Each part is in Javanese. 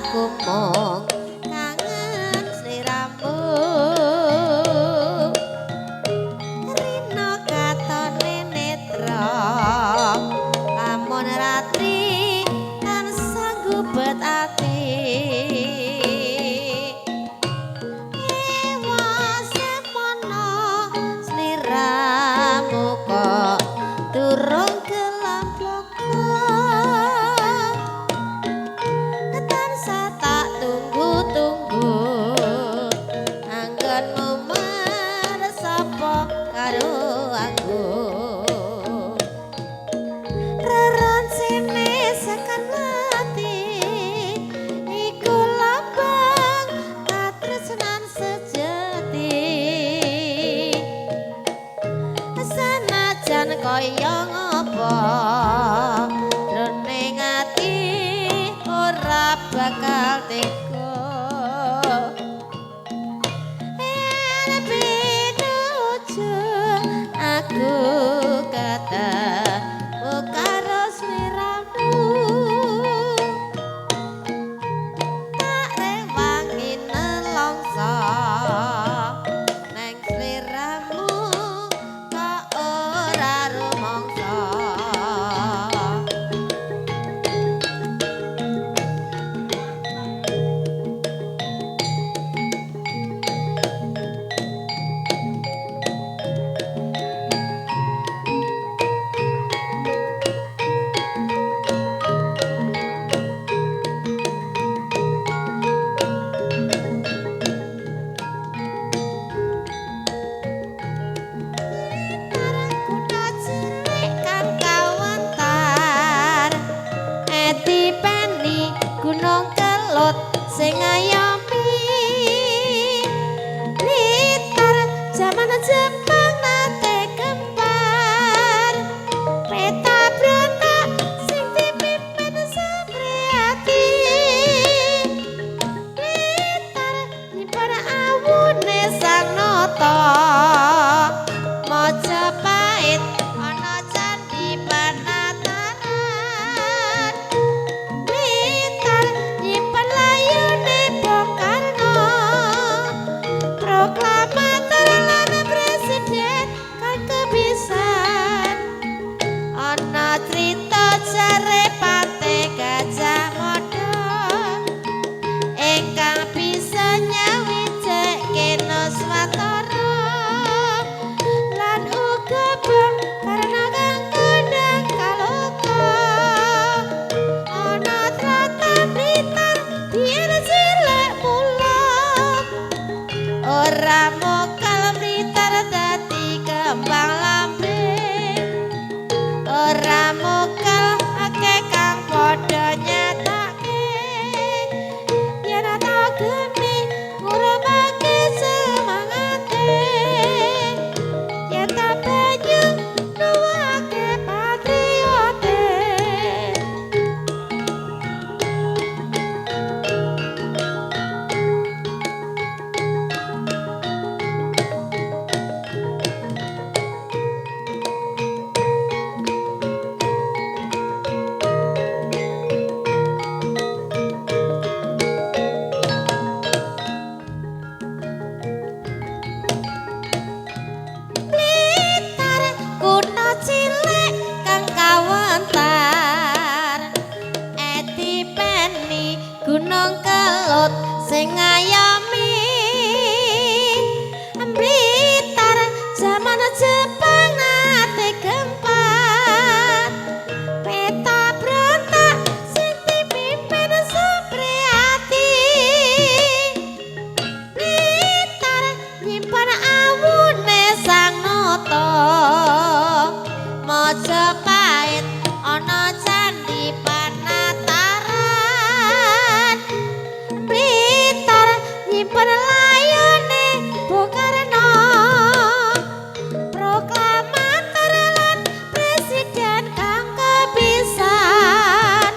Aku mung kangen sliramu, rino katone netra lamun ratri tansah gubet ati. Ewa semono sliramu kok durung gelem bloko, tansah tak tunggu-tunggu anggonmu mersapa karo aku. Reroncene sekar mlati iku lambang katresnan sejati. Senajan kaya ngapa jroning ati ora bakal tega. Yen pinuju aku ketemu karo sliramu, tak rewangi nelongso neng sliramu kok ora rumangsa. Blitar kutha cilik kang kawentar, Edi Peni Gunung Kelut sing ngayomi. Blitar jaman Jepang nate gempar, peta brontak sing dipimpin Supriyati. Blitar nyimpen awune Sang Nata, Majapahit ana candhi Panataran. Blitar nyimpen layune Bung Karno, proklamator lan presiden kang kepisan. Ana crita jare Patih Gajah Mada ingkang bisa nyawijekke Nuswantara, lan uga Bung Karno kang kondhang kaloka. Ana tlatah Blitar biyen cilik mula, ora mokal Blitar dadi kembang lambe, ora mokal akeh kang padha nyatake yen ta geni ngurupake semangate, yen ta banyu nuwuhake patriote. Blitar kutha cilik kang kawentar, Edi Peni Gunung Kelut sing ngayomi. Blitar jaman Jepang nate gempar, peta brontak sing dipimpin Supriyati. Blitar nyimpen awune Sang Nata, Majapahit ana candhi Panataran. Blitar nyimpen layone Bung Karno, proklamator lan presiden kang kepisan.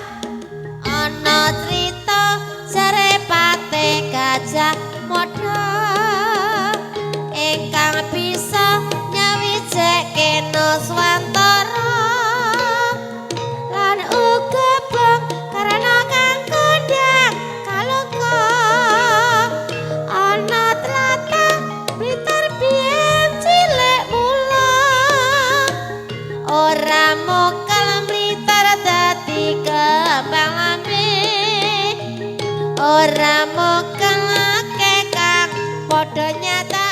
Ana crita jare Patih Gajah Mada ingkang bisa nyawijekke Nuswantara, lan uga Bung Karno kang kondhang. Ora mokelake kang padha nyata.